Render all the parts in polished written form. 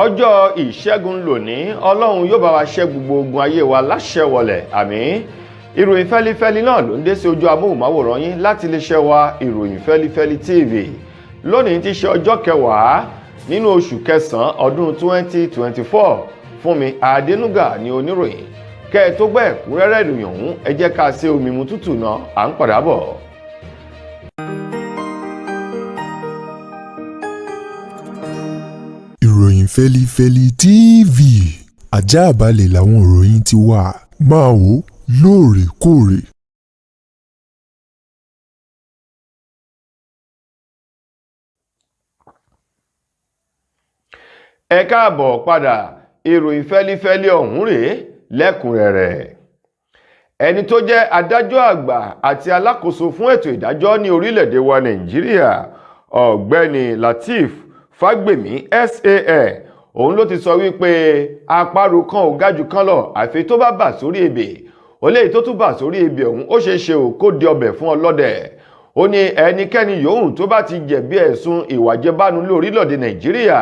Ọjọ́ Ìṣẹ́gun lónìí, Ọlọ́run yóò bá wa ṣẹ́ gbogbo ogun ayé wa láṣẹ wọlẹ̀, àmín. Ìròyìn fẹ́lifẹ́li náà ló ń dé sí ojú amóhùnmáwòrán yín láti iléeṣẹ́ wa, Ìròyìn Fẹ́lifẹ́li TV. Lónìí tí ṣe ọjọ́ 10 nínú oṣù kẹsàn-án ọdún 2024, Fúnmi Adénúgà ní oníròyìn. Kẹ́ ẹ tó gbọ́ ẹ̀kúnrẹ́rẹ́ ìròyìn ọ̀hún, ẹ jẹ́ ká ṣe omi mu tútù náà, à ń padà bọ̀. Ìròyìn Fẹ́lifẹ́li TV, àjààbalẹ̀ làwọn ìròyìn ti wà, máa wò ó lóòrèkóòrè. Ẹ káàbọ̀ padà. Ìròyìn fẹ́lifẹ́li ọ̀hún rèé lẹ́kùnrẹ́rẹ́. Ẹni tó jẹ́ adájọ́ àgbà àti alákòóso fún ètò ìdájọ́ ní orílẹ̀-èdè wa Nàìjíríà, Ọ̀gbẹ́ni Lateef Fagbemi SAN, òun ló ti sọ wípé àparò kan ò ga jù kan lọ àfi tó bá bà sórí ebè. Ó léyìí tó tún bà sórí ebè ọ̀hún, ó ṣeé ṣe ò kó di ọbẹ̀ fún ọlọ́dẹ. Ó ní ẹnikẹ́ni yòówù tó bá ti jẹ̀bi ẹ̀sùn ìwà jẹbánu lórílẹ̀-èdè Nàìjíríà,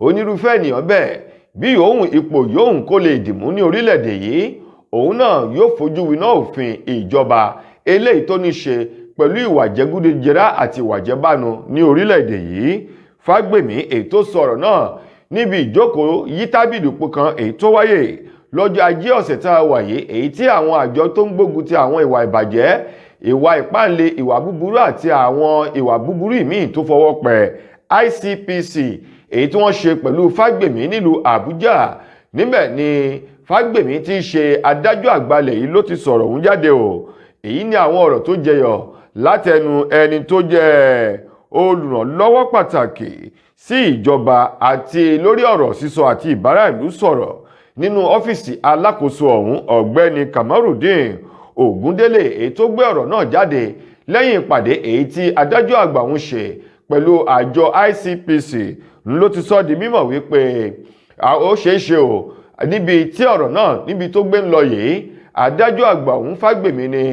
onírúfẹ́ ènìyàn bẹ́ẹ̀, bí yòówù ipò yòówù kó lè dìmú ní orílẹ̀-èdè yìí, òun náà yóò fojú winá òfin ìjọba eléyìí tó ní ṣe pẹ̀lú ìwà jẹgúdújẹrá àti ìwà jẹbánu ní orílẹ̀-èdè yìí. Fágbèmí èyí tó sọ̀rọ̀ náà níbi ìjókòó yí tábìlì po kan èyí tó wáyé lọ́jọ́ Ajé ọ̀sẹ̀ tá a wà yìí, èyí tí àwọn àjọ tó ń gbógun ti àwọn ìwà ìbàjẹ́, ìwà ìpáǹle, ìwà búburú àti àwọn ìwà búburú míì tó fọwọ́ pẹ̀, ICPC, èyí tí wọ́n ṣe pẹ̀lú Fágbèmí nílùú Àbújá. Níbẹ̀ ni Fágbèmí tí í ṣe adájọ́ àgbàlẹ̀ yìí ló ti sọ̀rọ̀ ọ̀hún jáde o. Èyí ni àwọn ọ̀rọ̀ tó jẹyọ látẹnu ẹni tó jẹ́ olùrànlọ́wọ́ pàtàkì sí ìjọba àti lórí ọ̀rọ̀ sísọ àti ìbára ìlú sọ̀rọ̀ nínú ọ́fíìsì alákòóso ọ̀hún, Ọ̀gbẹ́ni Kamarudin Ogundele, èyí tó gbé ọ̀rọ̀ náà jáde lẹ́yìn ìpàdé èyí tí adájọ́ àgbà ń ṣe pẹ̀lú àjọ ICPC. Ló ti sọ di mímọ̀ wípé ó ṣeé ṣe o, níbi tí ọ̀rọ̀ náà níbi tó gbé ń lọ yìí, adájọ́ àgbà ọ̀hún Fágbèmí ni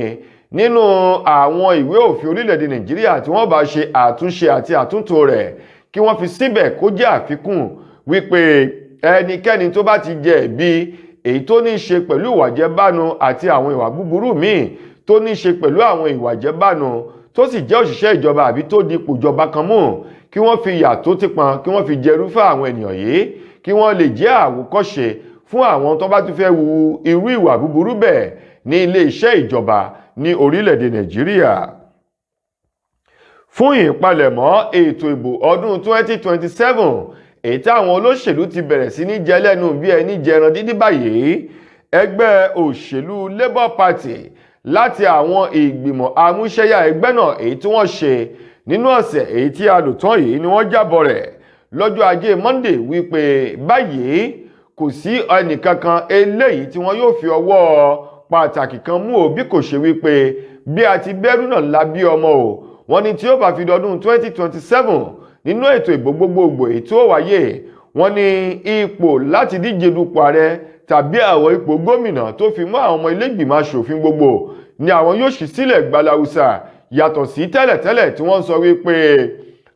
nínú àwọn ìwé òfin orílẹ̀-èdè Nàìjíríà tí wọ́n bá ṣe àtúnṣe àti àtúntò rẹ̀, kí wọ́n fi síbẹ̀ kó jẹ́ àfikún wípé ẹnikẹ́ni tó bá ti jẹ̀bi èyí tó ní í ṣe pẹ̀lú ìwà jẹbánu àti àwọn ìwà búburú míì tó ní í ṣe pẹ̀lú àwọn ìwà jẹbánu, tó sì jẹ́ òṣìṣẹ́ ìjọba àbí tó di ipò ìjọba kan mú, kí wọ́n fi ìyà tó ti pọn, kí wọ́n fi jẹrúfẹ́ àwọn ènìyàn yìí, kí wọ́n lè jẹ́ àwòkọ́ṣe fún àwọn tó bá tún fẹ́ hu irú ìwà búburú bẹ́ẹ̀ ní ilé iṣẹ́ ìjọba ní orílẹ̀-èdè Nàìjíríà. Fún ìpalẹ̀mọ́ ètò ìbò ọdún 2027, èyí tí àwọn olóṣèlú ti bẹ̀rẹ̀ sí ní jẹ lẹ́nu bí ẹni jẹran dídí báyìí, ẹgbẹ́ òṣèlú Labour Party, láti àwọn ìgbìmọ̀ amúṣẹ́yà ẹgbẹ́ náà èyí tí wọ́n ṣe nínú ọ̀sẹ̀ èyí tí a lò tán yìí ni wọ́n jábọ̀ rẹ̀ lọ́jọ́ Ajé Monday wípé báyìí kò sí ẹnìkankan eléyìí tí wọ́n yóò fi ọwọ́ pàtàkì kan mú o, bí kò ṣe wípé bí a ti bẹ́rù náà la bí ọmọ o. Wọ́n ní tí ó bá fi dọdún 2027 nínú ètò ìbò gbogbogbò èyí tí ó wáyé, wọ́n ní ipò láti díje dupò ààrẹ tàbí àwọn ipò gómìnà tó fi mọ́ àwọn ọmọ ilé-ìgbìmọ̀ aṣòfin gbogbo ni àwọn yóò ṣí sílẹ̀ gbalawusa, yàtọ̀ sí tẹ́lẹ̀tẹ́lẹ̀ tí wọ́n ń sọ wípé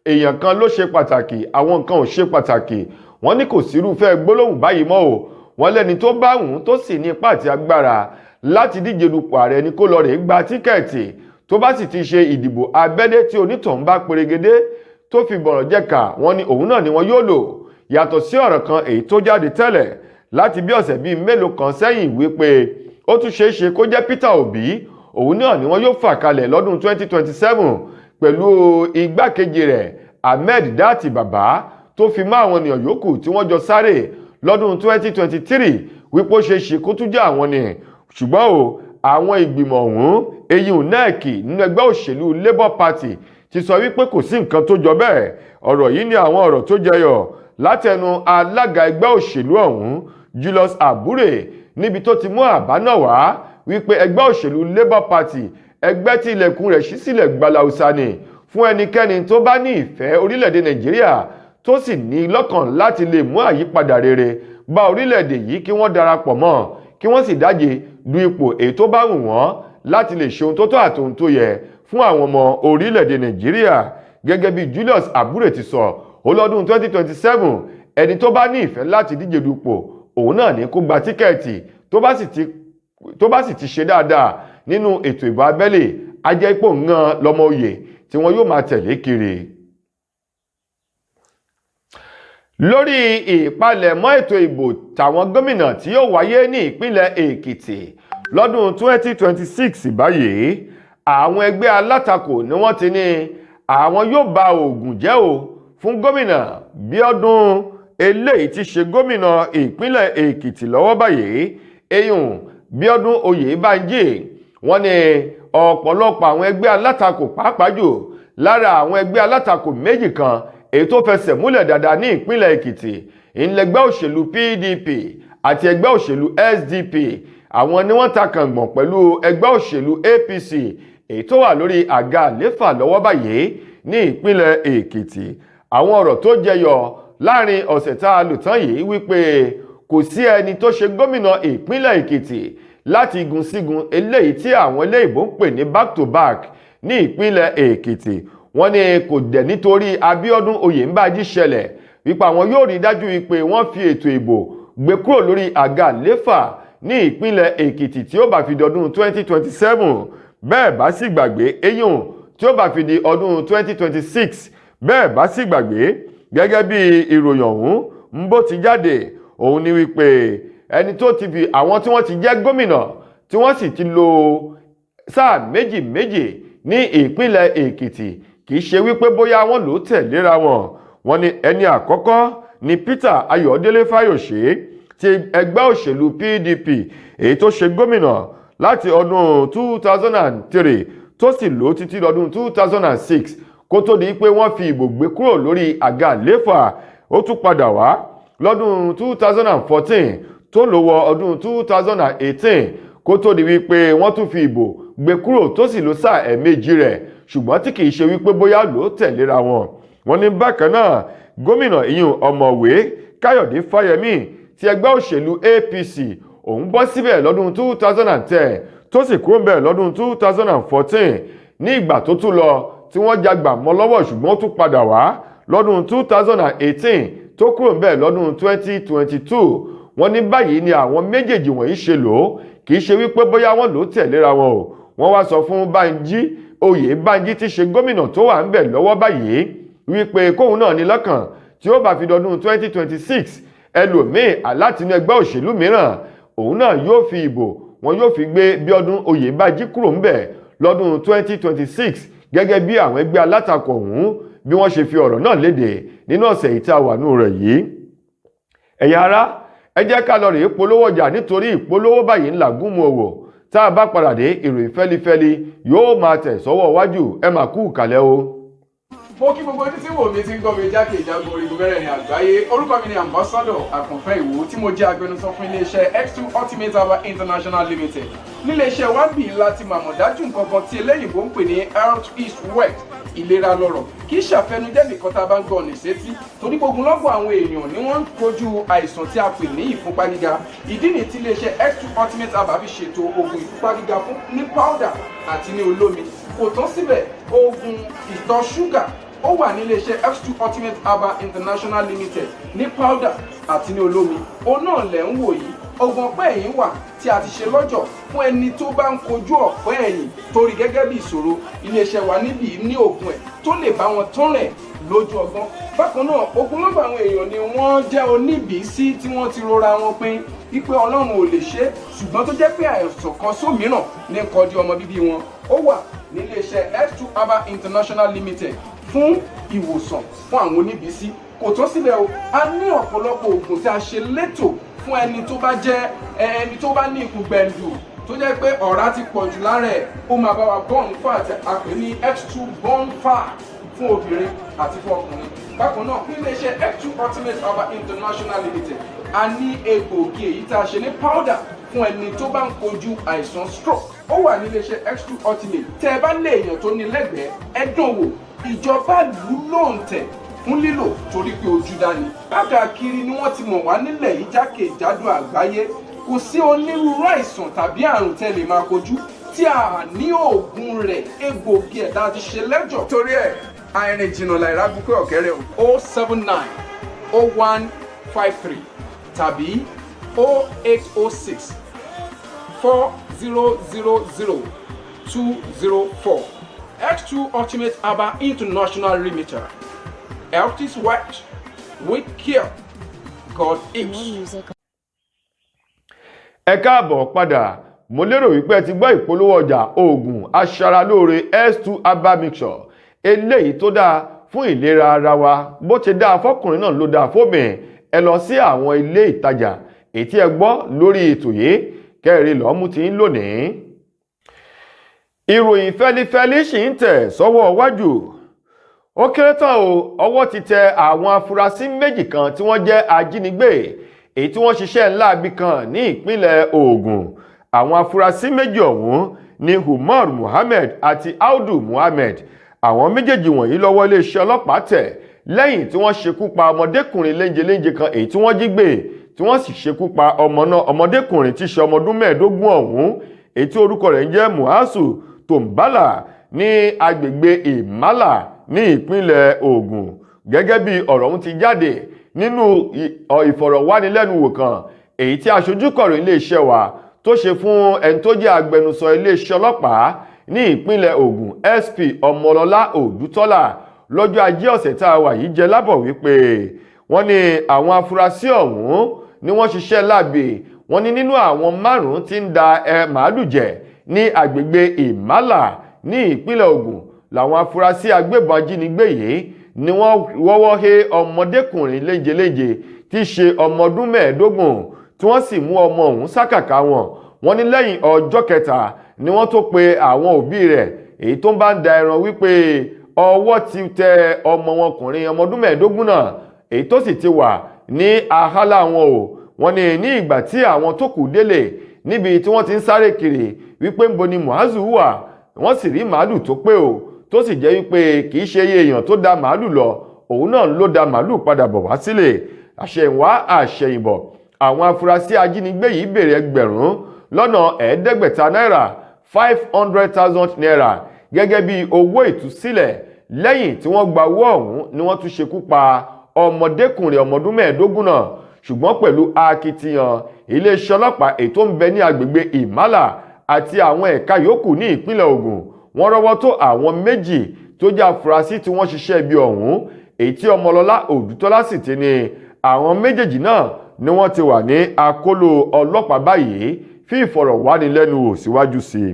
èèyàn kan ló ṣe pàtàkì, àwọn kan ò ṣe pàtàkì. Wọ́n ní kò sírúfẹ́ gbólóhùn báyìí mọ́ o. Wọ́n lẹ́ni tó bá wùn tó sì ní ipá àti agbára láti díje dupò ààrẹ ni kó lọ rèé gba tíkẹ́ẹ̀tì. Tó bá sì ti ṣe ìdìbò abẹ́lé tí onítọ̀hún bá perégedé tó fi bọ̀rọ̀ jẹ́ka, wọ́n ní òun náà ni wọ́n yóò lò, yàtọ̀ sí ọ̀rọ̀ kan èyí tó jáde tẹ́lẹ̀ láti bí ọ̀sẹ̀ bíi mélòó kan sẹ́yìn wípé ó tún ṣeé ṣe kó jẹ́ Peter Obi, òun náà ni wọ́n yóò fà kalẹ̀ lọ́dún 2027 pẹ̀lú igbákejì rẹ̀ Ahmed Datti Bàbá, tó fi mọ́ àwọn ènìyàn yòókù tí wọ́n jọ sáré lọ́dún 2023, wípé ó ṣeé ṣe kó tún jẹ́ àwọn ni. Ṣùgbọ́n o, àwọn ìgbìmọ̀ ọ̀hún, eyín NEC nínú ẹgbẹ́ òṣèlú Labour Party, ti sọ wípé kò sí nǹkan tó jọ bẹ́ẹ̀. Ọ̀rọ̀ yìí ni àwọn ọ̀rọ̀ tó jẹyọ látẹnu alága ẹgbẹ́ òṣèlú ọ̀hún, Julius Abure, níbi tó ti mú àbá náà wá wípé ẹgbẹ́ òṣèlú Labour Party, ẹgbẹ́ tí ilẹ̀kùn rẹ̀ ṣí sílẹ̀ gbalausa ni fún ẹnikẹ́ni tó bá ní ìfẹ́ orílẹ̀-èdè Nàìjíríà, tó sì ní lọ́kàn láti lè mú àyípadà rere bá orílẹ̀-èdè yìí, kí wọ́n darapọ̀ mọ́, kí wọ́n sì dáje du ipò èyí tó bá wù wọ́n láti lè ṣe ohun tó tọ́ àti ohun tó yẹ fún àwọn ọmọ orílẹ̀-èdè Nàìjíríà. Gẹ́gẹ́ bí Julius Abure ti sọ, ó lọ́dún 2027 Ẹni tó bá ní ìfẹ́ láti díje dupò, òun náà ní kó gba tíkẹ́ẹ̀tì. Tó bá sì ti ṣe dáadáa nínú ètò ìbò abẹ́lé, á jẹ́ ipò ńgan lọ́mọ oyè tí wọ́n yóò máa tẹ̀lé kiri. Lórí ìpalẹ̀mọ́ ètò ìbò tàwọn gómìnà tí yóò wáyé ní ìpínlẹ̀ Èkìtì lọ́dún 2026 báyìí, àwọn ẹgbẹ́ alátakò ni wọ́n ti ní àwọn yóò ba oògùn jẹ́ o fún Gómìnà Bíọ́dún, eléyìí tí ṣe gómìnà ìpínlẹ̀ Èkìtì lọ́wọ́ báyìí, eyín Bíọ́dún Oyèbánjí. Wọ́n ní ọ̀pọ̀lọpọ̀ àwọn ẹgbẹ́ alátakò, pàápàá jù lára àwọn ẹgbẹ́ alátakò méjì kan èyí tó fẹsẹ̀ múlẹ̀ dáadáa ní ìpínlẹ̀ Èkìtì, ìlẹgbẹ́ òṣèlú PDP àti ẹgbẹ́ òṣèlú SDP, àwọn ni wọ́n ta kàngbọ̀n pẹ̀lú ẹgbẹ́ òṣèlú APC èyí tó wà lórí àga àléfà lọ́wọ́ báyìí ní ìpínlẹ̀ Èkìtì. Àwọn ọ̀rọ̀ tó jẹyọ láàrin ọ̀sẹ̀ tá a lò tán yìí wípé kò sí ẹni tó ṣe gómìnà ìpínlẹ̀ Èkìtì láti igun sígun, eléyìí tí àwọn eléyìnbó ń pè ní back to back ní ìpínlẹ̀ Èkìtì. Wọ́n ní kò dẹ̀ nítorí Abíọ́dún Oyèbánjí ṣẹlẹ̀ wípé àwọn yóò rí dájú wípé wọ́n fi ètò ìbò gbé kúrò lórí àga àléfà ní ìpínlẹ̀ Èkìtì tí ó bá fi di ọdún 2027. Bẹ́ẹ̀ bá sì gbàgbé, eyín tí ó bá fi di ọdún 2026. Bẹ́ẹ̀ bá sì gbàgbé, gẹ́gẹ́ bí ìròyìn ọ̀hún ń bó ti jáde, òun ni wípé ẹni tó ti fi àwọn tí wọ́n ti jẹ́ gómìnà tí wọ́n sì ti lò sáà méjì méjì ní ìpínlẹ̀ Èkìtì, kì í ṣe wípé bóyá wọ́n lò ó tẹ̀léra wọn. Wọ́n ní ẹni àkọ́kọ́ ni Peter Ayọ̀délé Fáyọ̀ṣe ti ẹgbẹ́ òṣèlú PDP, èyí tó ṣe gómìnà láti ọdún 2003 tó sì lò títí lọ́dún 2006 kó tó di pé wọ́n fi ìbò gbé kúrò lórí àga àléfà. Ó tún padà wá lọ́dún 2014 tó lò wọ ọdún 2018 kó tó di wípé wọ́n tún fi ìbò gbé kúrò, tó sì lò sáà ẹ̀ẹ̀mejì rẹ̀, ṣùgbọ́n tí kìí ṣe wípé bóyá lò ó tẹ̀léra wọn. Wọ́n ní bákan náà, gómìnà ìyún Ọ̀mọ̀wé Káyọ̀dé Fáyẹmí ti ẹgbẹ́ òṣèlú APC, òun bọ́ síbẹ̀ lọ́dún 2010 tó sì kúrò ńbẹ̀ lọ́dún 2014. Ní ìgbà tó tún lọ tí wọ́n jagbà mọ́ lọ́wọ́, ṣùgbọ́n ó tún padà wá lọ́dún 2018 tó kúrò ńbẹ̀ lọ́dún 2022. Wọ́n ní báyìí ni àwọn méjèèjì wọ̀nyí ṣe lò ó, kì í ṣe wípé bóyá wọ́n lò ó tẹ̀léra wọn o. Wọ́n wá sọ fún Bánjí Oyèbánjí tí ṣe gómìnà tó wà ńbẹ̀ lọ́wọ́ báyìí wípé kóun náà ní lọ́kàn, tí ó bá fi dọdún 2026, ẹlòmíì látinú ẹgbẹ́ òṣèlú mìíràn, òun náà yóò fi ìbò wọn yóò fi gbé Bíọ́dún Oyèbánjí kúrò ńbẹ̀ lọ́dún 2026, gẹ́gẹ́ bí àwọn ẹgbẹ́ alátakò ọ̀hún bí wọ́n ṣe fi ọ̀rọ̀ náà léde nínú ọ̀sẹ̀ yìí tí a wà nù rẹ̀ yìí. Ẹ̀yin ará, ẹ jẹ́ ká lọ rèé polówó ọjà, nítorí ìpolówó báyìí ńlá gúnmu òwò. Tá a bá padà dé, ìròyìn fẹ́lifẹ́li yóò máa tẹ̀ sọ́wọ́ wájú. Ẹ máa kú ìkàlẹ̀ o. Mo kí gbogbo ojú tí wò mí, tí ń gbọ́ mi jákèjádò orígun mẹ́rẹ̀ẹ̀rin àgbáyé. Orúkọ mi ni Ambassador Àkànfẹ́ Ìwò, tí mo jẹ́ agbẹnusọ fún iléeṣẹ́ X2 Ultimate Herbal International Limited. Níléeṣẹ́ wa bì láti màmọ̀ dájú nǹkan kan tí eléyìnbó ń pè ní health is wealth, ìlera lọ́rọ̀. Kì í ṣàfẹnujẹ́ nìkan tá a bá ń gbọ́ ní sétí, torí gbogbo lọ́gbọ̀n àwọn èèyàn ni wọ́n ń kojú àìsàn tí a pè ní ìfúnpá gíga. Ìdí nìyí tí iléeṣẹ́ X2 Ultimate Herbal fi ṣètò oògùn ìfúnpá gíga fún ní powder àti ní olómi. Kò tán síbẹ̀, oògùn ìtọ̀ ṣúgà ó wà ní iléeṣẹ́ X2 Ultimate Herbal International Limited ní powder àti ní olómi. Òun náà lẹ̀ ń wò yìí. Oògùn ọ̀pẹ́ ẹ̀yìn wà tí a ti ṣe lọ́jọ̀ fún ẹni tó bá ń kojú ọ̀pẹ́ ẹ̀yìn torí gẹ́gẹ́ bí ìṣòro. Iléeṣẹ́ wa níbí ní oògùn ẹ̀ tó lè bá wọn tán rẹ̀ lójú ọgbọ́n. Bákan náà, ogunlọ́gọ̀ àwọn èèyàn ni wọ́n jẹ́ oníbìísí tí wọ́n ti rora wọn pin wípé Ọlọ́run ò lè ṣe é, ṣùgbọ́n tó jẹ́ pé àìsàn kan sómìíràn ní kọjú ọmọ bíbí wọn. Ó wà níléeṣẹ́ X2 Herbal International Limited fún ìwòsàn fún àwọn oníbìísí. Kò tán síbẹ̀ o, a ní ọ̀pọ̀lọpọ̀ oògùn tí a ṣe létò fún ẹni tó bá jẹ́ ẹni tó bá ní ikùn gbẹ̀ǹdù, tó jẹ́ pé ọ̀rá ti pọ̀ jù lára ẹ̀. Ó máa bá wa burn fat, a pè ní X2 Burn Fat, fún obìnrin àti fún ọkùnrin. Bákan náà, níléeṣẹ́ X2 Ultimate Herbal International Limited, a ní egbòogi èyí tá a ṣe ní powder fún ẹni tó bá ń kojú àìsàn stroke. Ó wà níléeṣẹ́ X2 Ultimate. Tẹ́ ẹ bá lé èèyàn tó ní lẹ́gbẹ̀ẹ́, ẹ dán wò. Ìjọba lù ú lóǹtẹ̀ fún lílò torí pé ojú dání. Káàkiri ni wọ́n ti mọ̀ wá nílẹ̀ yìí, jákèjádò àgbáyé. Kò sí onírúurú àìsàn tàbí àrùn tẹ́ lè máa kojú tí a ní oògùn rẹ̀, egbòogi ẹ̀dá ti ṣe lẹ́jọ̀. Torí ẹ̀, àìrìn jìnnà láìra gúnkẹ́ ọ̀kẹ́rẹ́ o. 079 01. 53 tàbí 0806 4000 204. X2 Ultimate Herbal International Limited. Health is wealth. With care, God More is. music Ẹ káàbọ̀ padà. Mo lérò wípé ẹ ti gbọ́ ìpolówó ọjà oògùn aṣaralóore S2 Herbal Mixture, eléyìí tó dáa fún ìlera ara wa. Bó ṣe dáa fọkùnrin náà ló dáa fóbìnrin. Ẹ lọ sí àwọn ilé ìtajà èyí tí ẹ gbọ́ lórí ètò yìí kẹrin lọ́mú ti ń lónìí. Ìròyìn fẹlifẹli sì ń tẹ̀ sọ́wọ́ wájú. Ó kéré tán o, ọwọ́ ti tẹ àwọn afurasí méjì kan tí wọ́n jẹ́ ajínigbé, èyí tí wọ́n ṣiṣẹ́ láabi kan ní ìpínlẹ̀ Ògùn. Àwọn afurasí méjì ọ̀hún ni Umar Muhammed àti Audu Muhammed. Àwọn méjèèjì wọ̀nyí lọ́wọ́ iléeṣẹ́ ọlọ́pàá tẹ̀ lẹ́yìn tí wọ́n ṣekú pa ọmọdékùnrin léńjeléńje kan èyí tí wọ́n jí gbé, tí wọ́n sì ṣekú pa ọmọ náà, ọmọdékùnrin tí í ṣe ọmọ ọdún 15 ọ̀hún, èyí tí orúkọ rẹ̀ ń jẹ́ Muazu Tombala, ní agbègbè Ìmálà ní ìpínlẹ̀ Ògùn. Gẹ́gẹ́ bí ọ̀rọ̀ ọ̀hún ti jáde nínú ìfọ̀rọ̀wánilẹ́nuwò kan èyí tí aṣojú kọ̀ròyìn iléeṣẹ́ wa tó ṣe fún ẹni tó jẹ́ agbẹnusọ iléeṣẹ́ ọlọ́pàá ní ìpínlẹ̀ Ògùn, SP Ọmọlọ́lá Òdútọ́lá, lọ́jọ́ Ajé ọ̀sẹ̀ tá a wà yìí, jẹ́ lábọ̀ wípé wọ́n ní àwọn afurasí ọ̀hún ni wọ́n ṣiṣẹ́ láabi. Wọ́n ní nínú àwọn márùn-ún tí ń da ẹ màálù jẹ ní agbègbè Ìmálà ní ìpínlẹ̀ Ògùn, làwọn afurasí agbébọn ajínigbé yìí ni wọ́n wọ́wọ́ he ọmọdékùnrin léńjeléńje tí í ṣe ọmọ ọdún 15, tí wọ́n sì mú ọmọ ọ̀hún sákàkà wọn. Wọ́n ní lẹ́yìn ọjọ́ kẹta ni wọ́n tó pe àwọn òbí rẹ̀ èyí tó ń bá ń da ẹran wípé ọwọ́ ti tẹ ọmọ wọn kùnrin ọmọ ọdún 15 náà, èyí tó sì ti wà ní àhálà wọn o. Wọ́n ní ní ìgbà tí àwọn tó kù délé níbi tí wọ́n ti ń sáré kiri wípé ńbo ni Muazu wà, wọ́n sì rí màálù tó pé o, tó sì jẹ́ wípé kì í ṣe iye èèyàn tó da màálù lọ, òun náà ló da màálù padà bọ̀ wá sílé. Àṣẹ̀yìnwá àṣẹ̀yìnbọ̀, àwọn afurasí ajínigbé yìí béèrè 500,000 náírà, 500,000 naira, gẹ́gẹ́ bí owó ìtúsílẹ̀. Lẹ́yìn tí wọ́n gba owó ọ̀hún ni wọ́n tún ṣekú pa ọmọdékùnrin ọmọ ọdún 15 náà. Ṣùgbọ́n pẹ̀lú akitiyan iléeṣẹ́ ọlọ́pàá èyí tó ń bẹ ní agbègbè Ìmálà àti àwọn ẹ̀ka yòókù ní ìpínlẹ̀ Ògùn, wọ́n rọ́wọ́ tó àwọn méjì tó jẹ́ afurasí tí wọ́n ṣiṣẹ́ ibi ọ̀hún, èyí tí Ọmọlọ́lá Òdútọ́lá sì ti ní àwọn méjèèjì náà ni wọ́n ti wà ní akóló ọlọ́pàá báyìí fí ìfọ̀rọ̀wánilẹ́nuwò síwájú sí i.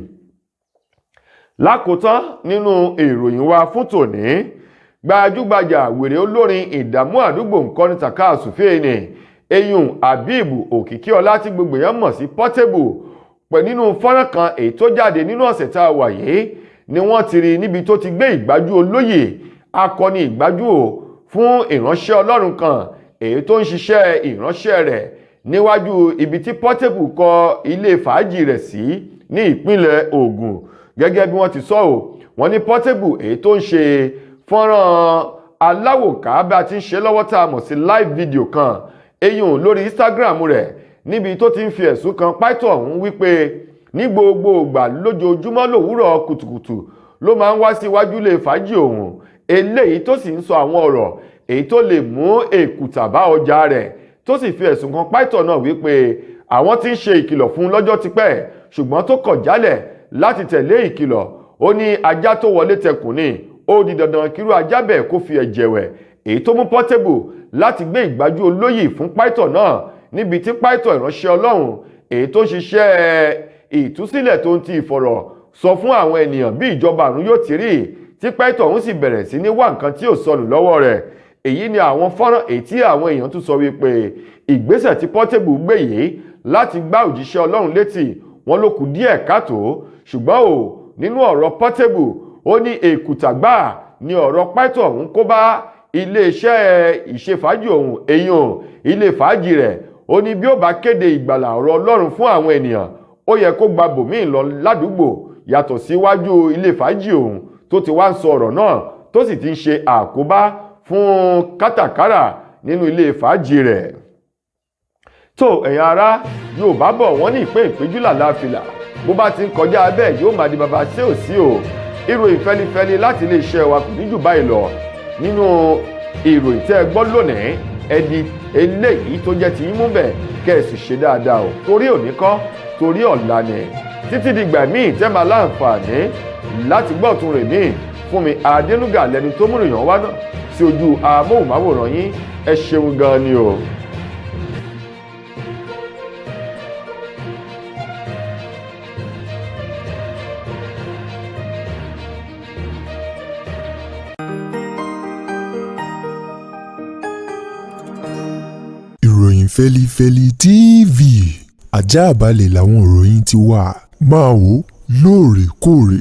Lákòótán nínú ìròyìn wa fún tòní, gbajúgbajà wèrè olórin ìdààmú àdúgbò nǹkan tàkasúfèé ni eyín Habib Òkìkíọlá, tí gbogbo èèyàn mọ̀ sí Portable, pẹ̀ nínú fọ́nrán kan èyí tó jáde nínú ọ̀sẹ̀ tá a wà yìí ni wọ́n ti rí níbi tó ti gbé ìgbájú olóyè akọni ìgbájú o fún ìránṣẹ́ Ọlọ́run kan èyí tó ń ṣiṣẹ́ ìránṣẹ́ rẹ̀ níwájú ibi tí Portable kọ́ ilé fàájì rẹ̀ sí ní ìpínlẹ̀ Ògùn. Gẹ́gẹ́ bí wọ́n ti sọ ọ́, wọ́n ní Portable èyí tó ń ṣe fọ́nrán aláwòká bí a ti ń ṣe lọ́wọ́ tá a mọ̀ sí live video kan eyín lórí Instagram rẹ̀, níbi tó ti ń fi ẹ̀sùn kan pásítọ̀ ọ̀hún wípé ní gbogbo ìgbà lójoojúmọ́ lòwúrọ̀ kùtùkùtù ló máa ń wá sí iwájú ilé fàájì òun, eléyìí tó sì ń sọ àwọn ọ̀rọ̀ èyí tó lè mú èkùtà bá ọjà rẹ̀, tó sì fi ẹ̀sùn kan pásítọ̀ náà wípé àwọn tí ń ṣe ìkìlọ̀ fún lọ́jọ́ tipẹ́, ṣùgbọ́n tó kọ̀ jálẹ̀ láti tẹ̀lé ìkìlọ̀. Ó ní ajá tó wọlé tẹkùn ni, ó di dandan kírú ajá bẹ́ẹ̀ kó fi ẹ̀jẹ̀ wẹ̀, èyí tó mú Portable láti gbé ìgbájú olóyè fún pásítọ̀ náà, níbi tí pásítọ̀ ìránṣẹ́ Ọlọ́run èyí tó ń ṣiṣẹ́ ìtúsílẹ̀ tó ń ti ìfọ̀rọ̀ sọ fún àwọn ènìyàn bí ìjọba àrùn yóò ti rí, tí pásítọ̀ ọ̀hún sì bẹ̀rẹ̀ sí ní wá nǹkan tí ò sọnù lọ́wọ́ rẹ̀. Èyí ni àwọn fọ́nrán èyí tí àwọn èèyàn tún sọ wípé ìgbésẹ̀ tí Portable gbé yìí láti gbá òjíṣẹ́ Ọlọ́run létí wọn ló kù díẹ̀ káàtó. Ṣùgbọ́n o, nínú ọ̀rọ̀ Portable, ó ní èkùtà gbáà ni ọ̀rọ̀ pásítọ̀ ọ̀hún kó bá iléeṣẹ́ ìṣefàájì òun, èyàn ilé fàájì rẹ̀. Ó ní bí ó bá kéde ìgbàlà ọ̀rọ̀ Ọlọ́run fún àwọn ènìyàn, ó yẹ kó gba bòmíì lọ ládùúgbò yàtọ̀ síwájú ilé fàájì òun tó ti wá ń sọ ọ̀rọ̀ náà, tó sì ti ń ṣe àkóbá fún kátàkárà nínú ilé fàájì rẹ̀. Tó ẹ̀yin ará, Yorùbá bọ̀, wọ́n ní ìpín ìpéjú làlá fìlà, bó bá ti ń kọjá bẹ́ẹ̀ yóò máa di bàbá sí ò sí o. Ìròyìn fẹlifẹli láti iléeṣẹ́ wa kò ní jù báyìí lọ nínú ìròyìn tẹ́ ẹ gbọ́ lónìí. Ẹni eléyìí tó jẹ́ ti yín mú bẹ̀, kẹ́ ẹ sì ṣe dáadáa o, torí òní kọ́, torí ọ̀la ni. Títí dìgbà míì tẹ́ máa láǹfààní láti gbọ́ ọ̀tún rẹ̀ míì fún mi, Adénúgà lẹni tó múrìyàn wá náà sí ojú amóhùnmáwòrán yín. Ẹ ṣeun gan ni o. Ìròyìn Fẹ́lifẹ́li TV, ajáàbalẹ̀ làwọn ìròyìn ti wà. Máa wò lóòrèkóòrè.